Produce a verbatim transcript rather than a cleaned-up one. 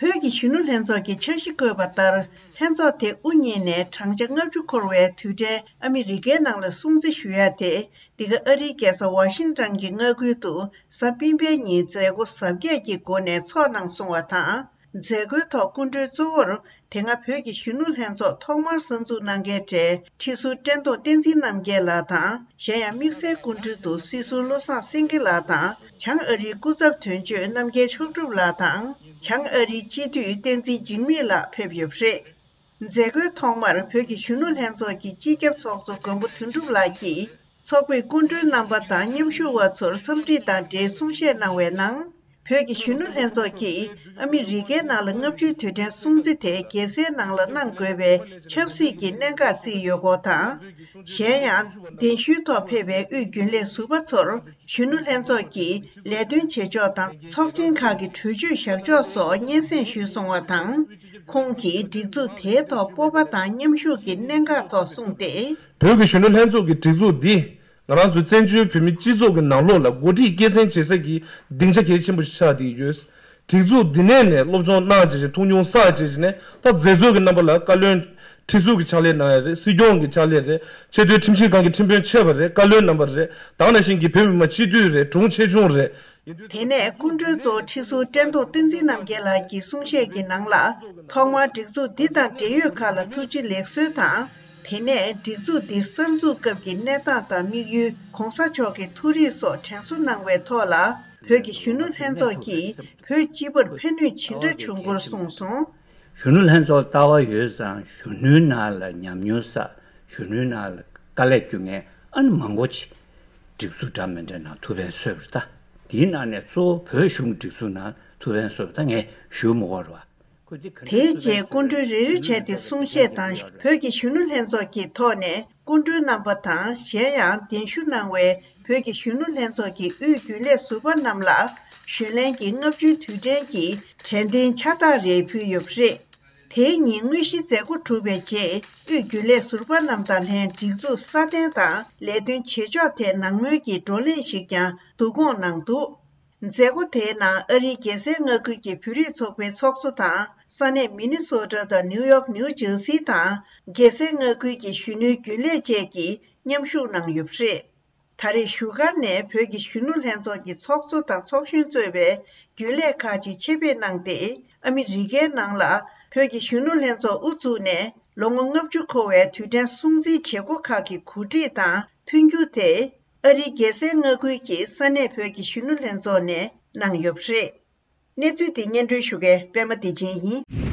བོད་ཀྱི་གཞོན་ནུ་ལྷན་ཚོགས་ཀྱིས་འཆར་གཞི་བཀོད་པ་ལྟར། ལྷན་ཚོགས་དེ་དབུ་བརྙེས་ནས་བགྲང་བྱ་ལྔ་བཅུ་འཁོར་བའི་དུས་དྲན་ཨ་མི་རི་ཀའི་ནང་ལ་སྲུང་བརྩི་ཞུ་ཡ་དེ། འདི་ག་ཨ་རིའི་རྒྱལ་ས་ཝ་ཤིང་ཏན་གྱི་མངའ་ཁུལ་དུ་གཟའ་སྤེན་པའི་ཉིན་མཛད་སྒོ་གཟབ་རྒྱས་ཀྱི་སྒོ་ནས་འཚོགས་གནང་སོང་བ་དང་། མཛད་སྒོའི་ཐོག་སྐུ་མགྲོན་གཙོ་བོར་དེ་སྔ་བོད་ཀྱི་གཞོན་ནུ་ལྷན་ཚོགས་ཐོག་མར་གསར་འཛུགས་གནང་མཁན་གྲས་ཁྲི་ཟུར་བཀྲས་མཐོང་བསྟན་འཛིན་རྣམ་རྒྱལ་ལགས་དང་། གཞན་ཡང་དམིགས་བསལ་སྐུ་མགྲོན་དུ་སྲིད་ཟུར་བློ་བཟང་སེང་གེ་ལགས་དང་། བྱང་ཨ་རིའི་སྐུ་ཚབ་དོན་གཅོད་རྣམ་རྒྱལ་མཆོག་གྲུབ་ལགས་དང་། བྱང་ཨ་རིའི་སྤྱི་འཐུས་བསྟན་འཛིན་འཇིགས་མེད་ལགས་ཕེབས་ཡོད་པ་རེད། མཛད་སྒོའི་ཐོག་མར་བོད་ཀྱི་གཞོན་ནུ་ལྷན་ཚོགས་ཀྱི་སྤྱི་ཁྱབ་ཚོགས་གཙོ་མགོན་པོ་དོན་གྲུབ་ལགས་ཀྱིས། ཚོགས་པའི་སྐུ་མགྲོན་རྣམ་པ་དང་མཉམ་ཞུགས་པ་ཚོར་འཚམས་འདྲི་དང་འབྲེལ་གསུང་བཤད་གནང་བའི་ནང་། བོད་ཀྱི་གཞོན་ནུ་ལྷན་ཚོགས་ཀྱིས་ཨ་མི་རི་ཀའི་ནང་ལ་ལྔ་བཅུའི་དུས་དྲན་སྲུང་བརྩི་དེ་རྒྱལ་སའི་ནང་ལ་གནང་དགོས་པའི་ཆབ་སྲིད་ཀྱི་གནད་འགག་བརྩིས་ཡོད་སྐོར་དང་། གཞན་ཡང་། གདན་ཞུའི་ཐོག་ཕེབས་པའི་དབུས་རྒྱུན་ལས་ཟུར་པ་ཚོར་གཞོན་ནུ་ལྷན་ཚོགས་ཀྱི་ལས་དོན་བྱེད་ཕྱོགས་དང་ཚོགས་ཆེན་ཁག་གི་གྲོས་ཆོད་བཞག་ཕྱོགས་སོགས་སྙན་སེང་ཞུས་སོང་བ་དང་། ཁོང་གིས་སྒྲིག་འཛུགས་དེའི་ཐོག་སྤོབས་པ་དང་མཉམ་ཞུགས་ཀྱི་གནད་འགག་ཐོག་གསུངས་ཏེ། བོད་ཀྱི་གཞོན་ནུ་ལྷན་ཚོགས་ཀྱི་སྒྲིག་འཛུགས་འདི། ང་རང་ཚོའི་བཙན་བྱོལ་བོད་མིའི་སྤྱི་ཚོགས་ཀྱི་ནང་ལོགས་ལ་འགོ་ཁྲིད་སྐྱེད་སྲིང་བྱེད་ས་ཀྱི་སྡིངས་ཆ་གལ་ཆེན་པོ་ཞིག་ཆགས་བསྡད་ཡོད། སྒྲིག་འཛུགས་འདི་ནས་ནས་སློབ་སྦྱོང་གནང་བྱས་ཤིང་ཐུགས་མྱོང་བསགས་བྱས་ཤིང་ནས་ད་མཛད་གཙོ་གི་རྣམ་པ་ལ་བཀའ་བློན་ཁྲི་ཟུར་གྱི་ཕྱག་ལས་གནང་ཡ་རེད། སྲིད་སྐྱོང་གི་ཕྱག་ལས་རེད། ཆེས་མཐོའི་ཁྲིམས་ཞིབ་ཁང་གི་ཁྲིམས་དཔོན་ཆེ་བ་རེད། བཀའ་བློན་རྣམ་པ་རེད། ད་ག་ནང་བཞིན་གྱི་བོད་མི་མང་སྤྱི་འཐུས་རེད། དྲུང་ཆེ་ཆུང་རེད། དེ་ནས་སྐུ་མགྲོན་གཙོ་བོ་ཁྲི་ཟུར་བཀྲས་མཐོང་བསྟན་འཛིན་རྣམ་རྒྱལ་ལགས་ཀྱིས་གསུང་བཤད་ཀྱི་ནང་ལ། ཐོག་མར་སྒྲིག་འཛུགས་འདི་དང་འབྲེལ་ཡོད་ཁག་ལ་ཐུགས་རྗེ་ལེགས་གསོལ་དང་། དེ་ནས་སྒྲིག་འཛུགས་འདི་གསར་འཛུགས་སྐབས་ཀྱི་གནས་སྟངས་དང་དམིགས་ཡུལ། ྋགོང་ས་མཆོག་གི་ཐུགས་རེ་སོགས་དྲན་གསོ་གནང་བའི་ཐོག་ལ། བོད་ཀྱི་གཞོན་ནུ་ལྷན་ཚོགས་ཀྱིས་བོད་སྤྱི་པར་ཕན་ནུས་ཇི་འདྲ་བྱུང་སྐོར་གསུངས་སོང་། གཞོན་ནུ་ལྷན་ཚོགས་ལྟ་བ་ཡོད་ཙང་གཞོན་ནུའི་ནང་ལ་ཉམས་མྱོང་བསགས། གཞོན་ནུའི་ནང་ལ་དཀའ་ལས་སྐྱོན་མཁན་ཨ་ནི་མང་པོ་ཅིག་སྒྲིག་འཛུགས་འདྲ་མི་འདྲ་ནང་ཐུགས་ཕན་གསོས་པ་རེད་ད། དེའི་ནང་ནས་གཙོ་བོ་བོད་གཞུང་སྒྲིག་འཛུགས་ནང་ཐུགས་ཕན་གསོས་པ་ད་ངས་ཞུ་མི་དགོས་རེད་བ། ཁོ་ཚོས་ག་འདྲ་དེའི་ཐུགས་ཕན་རྗེས་སྐུ་མགྲོན་རེ་རེ་བྱས་ཏེ་གསུང་བཤད་དང་བོད་ཀྱི་གཞོན་ནུ་ལྷན་ཚོགས་ཀྱི་ཐོག་ནས་སྐུ་མགྲོན་རྣམ་པ་དང་། གཞན་ཡང་གདན་ཞུ་གནང་བའི་བོད་ཀྱི་གཞོན་ནུ་ལྷན་ཚོགས་ཀྱི་དབུས་རྒྱུན་ལས་ཟུར་པ་རྣམས་ལ་གཞོན་ལྷན་གྱི་ལྔ་བཅུའི་དུས་དྲན་གྱི་དྲན་རྟེན་ཕྱག་རྟགས་རེ་ཕུལ་ཡོད་པ་རེད། དེའི་ཉིན་དངོས་གཞིའི་མཛད་སྒོ་གྲུབ་པའི་རྗེས། དབུས་རྒྱུན་ལས་ཟུར་པ་རྣམས་དང་ལྷན་སྒྲིག་འཛུགས་སྲ་བརྟན་དང་ལས་དོན་བྱེད་ཕྱོགས་ཐད་ནང་མོལ་གྱི་བགྲོ་གླེང་ཞིག་ཀྱང་བསྡུ་སྐོང་གནང་འདུག། མཛད་སྒོ་དེའི་ནང་ཨ་རིའི་རྒྱལ་སའི་མངའ་ཁུལ་གྱི་བོད་རིགས་ཚོགས་པའི་ཚོགས་གཙོ་དང་། ས་གནས་མི་ནི་སོ་ཊ་དང་ནིའུ་ཡོག་ནིའུ་ཇར་སི་དང་། རྒྱལ་སའི་མངའ་ཁུལ་གྱི་གཞོན་ནུའི་རྒྱུན་ལས་བཅས་ཀྱིས་མཉམ་ཞུགས་གནང་ཡོད་པ་རེད། ད་རེས་བཞུགས་སྒར་ནས་བོད་ཀྱི་གཞོན་ནུ་ལྷན་ཚོགས་ཀྱི་ཚོགས་གཙོ་དང་ཚོགས་གཞོན་གཙོས་པའི་རྒྱུན་ལས་ཁག་ཅིག་ཆེད་ཕེབས་གནང་སྟེ། ཨ་མི་རི་ཀའི་ནང་ལ་བོད་ཀྱི་གཞོན་ནུ་ལྷན་ཚོགས་དབུ་བཙུགས་ནས་ལོ་ངོ་ལྔ་བཅུ་འཁོར་བའི་དུས་དྲན་སྲུང་བརྩིའི་བྱེད་སྒོ་ཁག་གི་གོ་སྒྲིག་དང་མཐུན་འགྱུར་དེ། ཨ་རིའི་རྒྱལ་སའི་མངའ་ཁུལ་གྱི་ས་གནས་བོད་ཀྱི་གཞོན་ནུ་ལྷན་ཚོགས་ནས་གནང་ཡོད་པ་རེད། གནས་ཚུལ་དེ་སྙན་སྒྲོན་ཞུ་མཁན་པད་མ་བདེ་ཆེན་ཡིན།